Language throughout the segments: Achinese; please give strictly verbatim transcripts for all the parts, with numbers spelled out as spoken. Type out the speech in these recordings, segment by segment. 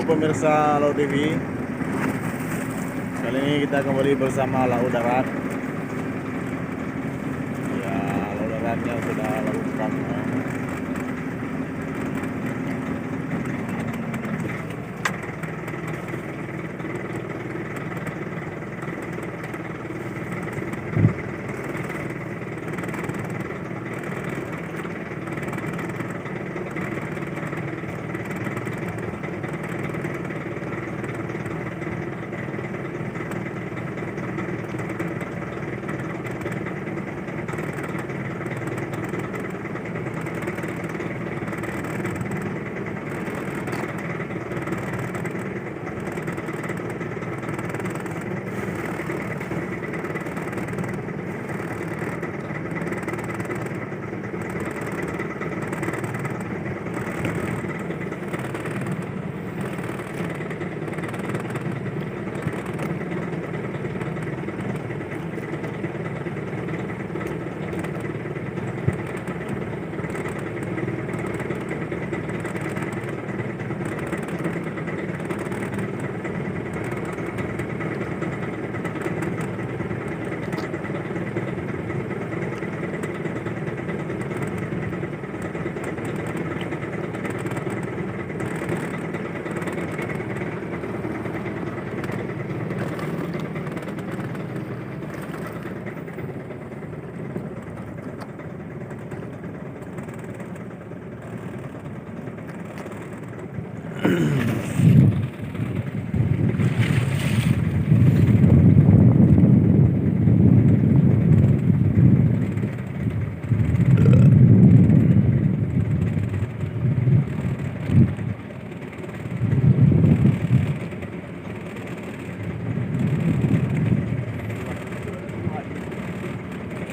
Pemirsa Laut T V, kali ini kita kembali bersama Laut Darat. Ya, Laut Daratnya sudah lalu dekat.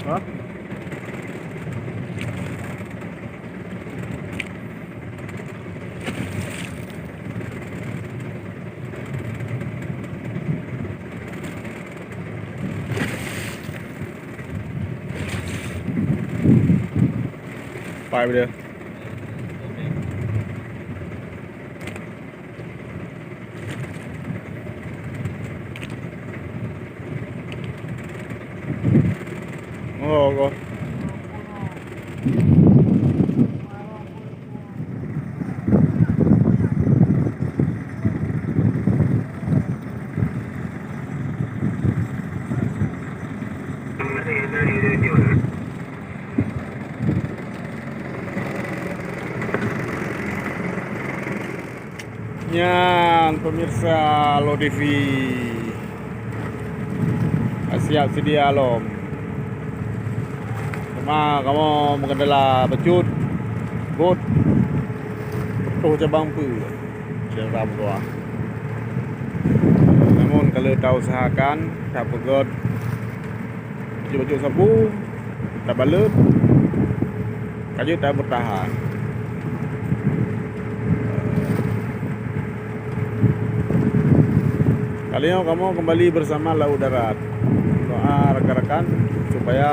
Hah? Pai beu dia. Oh, ko. Nyan, pemirsa Laut T V, ka siap seudia lom. Teuma kamoe meukendala bacut, bot, putôh cabang peue, syedara meutuah. Namun, ka lheueh tausahakan, tapeugöt bacut-bacut sapu, tabalot, ka jeuet tabeutahan. Kali nyoe kamoe kembali bersama Laut Darat. Doa rakan-rakan supaya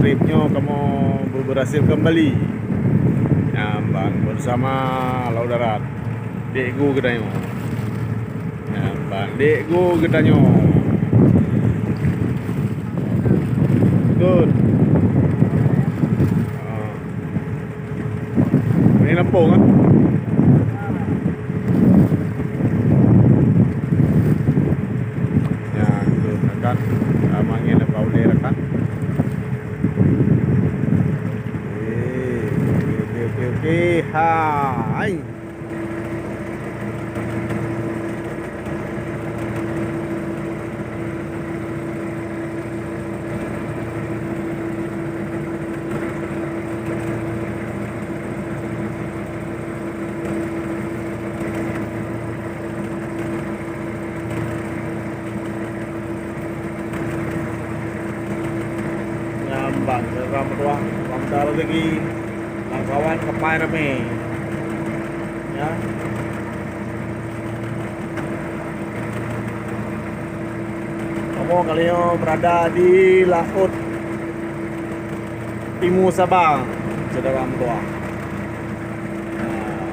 trip nyoe kamoe beuberhasil kembali. Nyan ban bersama Laut Darat. Dek gu geutanyoe. Nyan ban dek gu geutanyoe. Good. Ah. Ini lempung, ah. Ya, good, rakan. Ah, manggil apa boleh, rakan. Eh, okey, okey, okey, okey. Hai. Nyan ban, ram ruah, ram dar lagi. Lam kawan kapai ramé. Ya. Kamoe kali nyoe berada di laôt timu Sabang, syedara meutuah. Nah.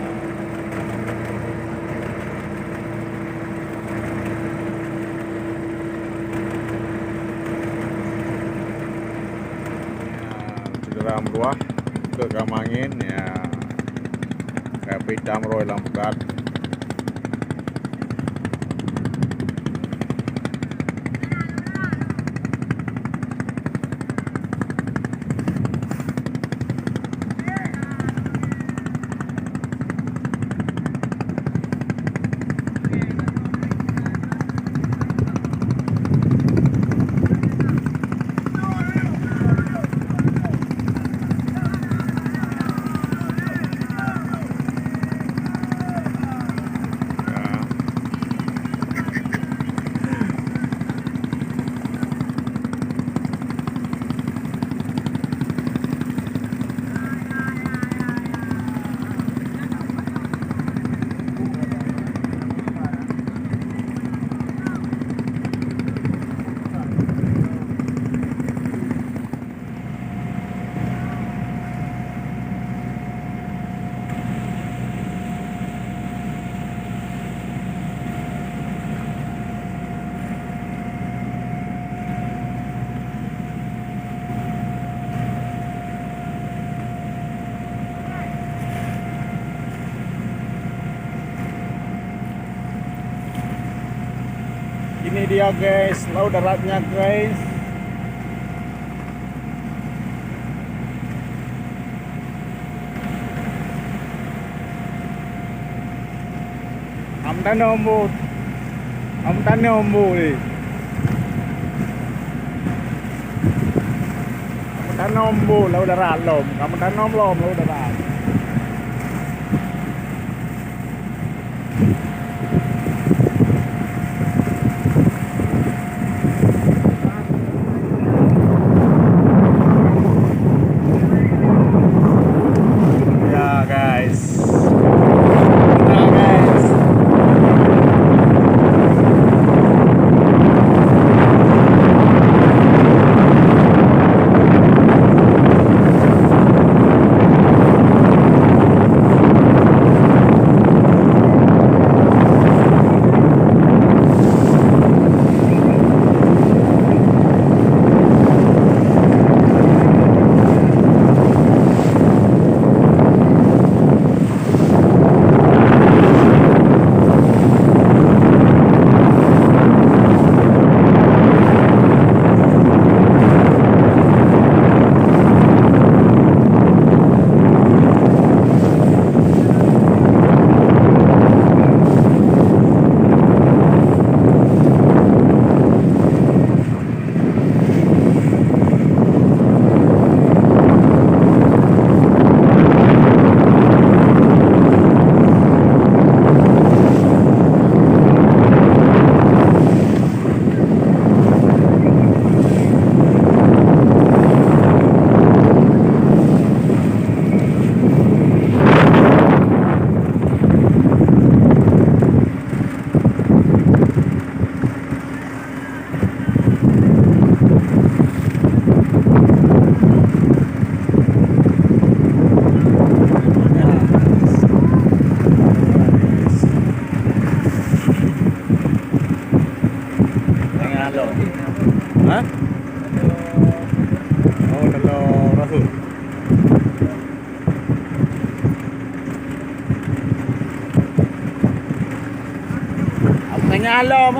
Ruah keu ka mangén, ya. Ka pih tamrôi lam pukat. Ini dia, guys, Laut Daratnya, guys. Am tanom bu. Am tanom bu ni. Am tanom bu Laut Darat lom. Am tanom lom Laut Darat. Ya, guys. Nah, guys. Tengah lom. Ha? Oh, dalam rasul. Tengah lom.